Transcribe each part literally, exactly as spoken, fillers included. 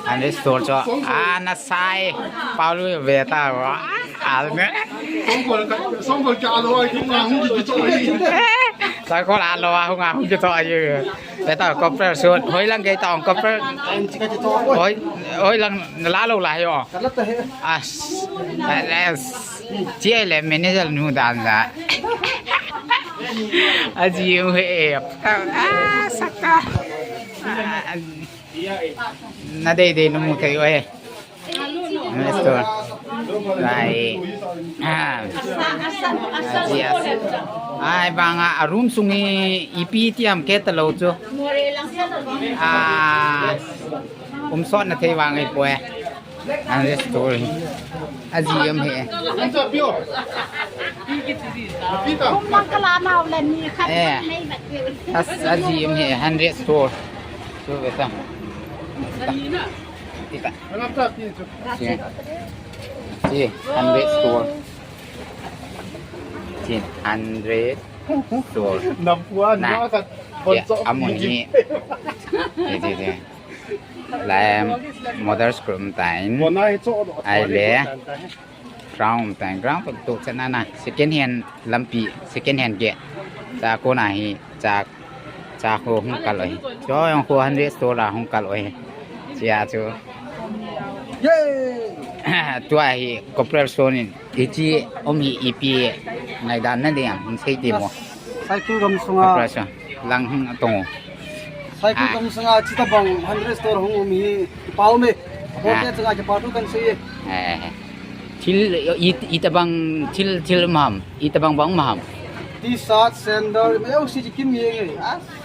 Hundred store chu. Ah, na sai. Paulu ve ta. Ah, al ne. Songkol ka, songkol ka lo ai ki pa hung ki to ai. Songkol a lo a hung a hung ki to ai. Ve ta copper suit. Hoi lang ke ta copper. Hoi, hoi lang la lo la yo. As. As. Chia le manager nu dan da. Aji he. Ah, saka. Ah, na dei dei na mu thei uve. Investor. Ai. Ah. Yes. Ai, banga a room sung hi ipi ti ham ke ta lo chu. Ah. Um sot na thei vang ai poi. An restore. Aji um he. Kum lang ka la nau le ni khat. Eh. As aji um he hundred store. Chu ve ta. Ti ta. Chi. Chi hundred store. Chi hundred store. Na. Amun hi. Ti, ti, ti. Lai mother's group tain. Ai le. Ground tain, ground tu tu chana na. Second hand lampi, second hand ke. Cha kona hi, cha, cha ho hung kal uve. Cho yong ho hundred store la hung kal uve. Chia chu. Tua hi cooperation in. Ichi um hi ipi ngaidan na ding ham, sei ti mo. Cycle gam sunga. Cooperation. Lang hung atong. Cycle gam sunga chi tabang hundred store hung um hi pau me. Hote chunga chi pau tu kan sei. Eh. Thil i, i tabang thil thil um ham, i tabang bang um ham. T-shirt, sandal, me u si chi kim ye nge.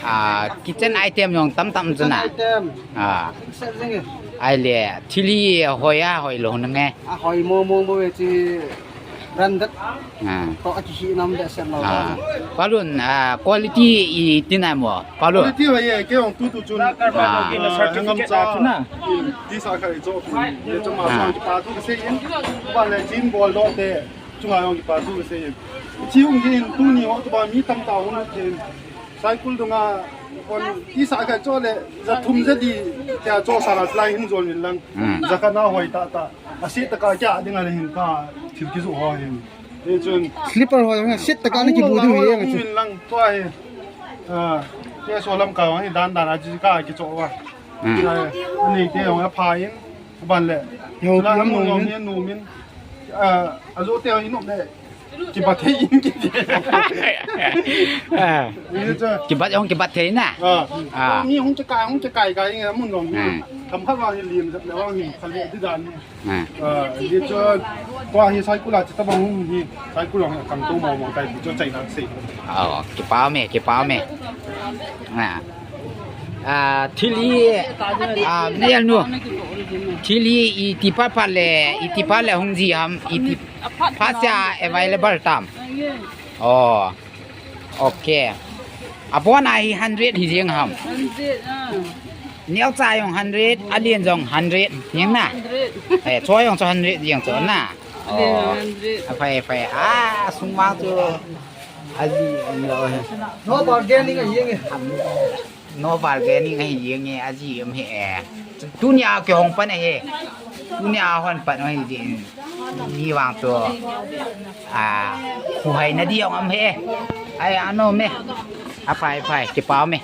Ah, kitchen item jong tam tam chuna. Item. Ah. Ai le, thil hi hoi a hoi lo na nge. A hoi mo mo mo e chi branded. Ah. To a kihi nam de sen lo. Ah. Palun, ah, quality i ti na mo. Palun. Quality hoi e, ke ong tu tu chun. Ah. Ngam cha chuna. Ti sa ka i cho tu. Ye cho ma sa ki pa tu se yin. Ba le chin bol do te. Chunga yong ki pa tu se yin. Chi ung yin tu ni ho tu ba mi tam ta ung te. Cycle dunga kon ti sa ka cho le, za thum za di, tia cho sa la lai hin jol min lang. Hmm. Za ka na hoi ta ta. A si ta ka kya ding a le hin ka thil ki zu ho hin. Ni chun. Slipper ho jong sit ta ka ni ki bu du hi. Min lang to ai. Ah, ke so lam ka ni dan dan a ji ka ki cho wa. Hmm. Ni te yong a pha in. Ban le. Yo, la lam mun no min. Min no min. Ah, a zo te in no le. Kibat thei in ki. Ah. Kibat jong kibat thei na. Ah. Ah. Mi hung chakai, hung chakai kai nge mun long. Hmm. Kam khat wa hi lim jat le wa hi khale di dan. Ah. Ah, ni cho kwa hi cycle a chi tabang hung hi cycle long kam to mo mo kai cho chai na sei. Oh, kipa me, kipa me. Ah. Ah, thil hi, ah, mi anu. Thil hi iti phat phat le, iti phat le hung ji ham, iti phat cha available tam. Oh. Okay. Abon a hi hundred hi jeng ham. Hundred, ah. Neocha jong hundred, alen jong hundred, jeng na. Hundred. Eh, cho jong cho hundred jeng cho na. Oh. Hundred. Aphai, aphai. Ah, sung ma chu. Aji, lo. No bargaining a jeng e. No bargaining ahi jeng e, aji um hi e. Tunia kihong pan ahi. Tunia hon pan ahi jeng. Mi vang chu. Ah, khu hai na di ong am he. Ai, ano me. Aphai, phai, kipa me.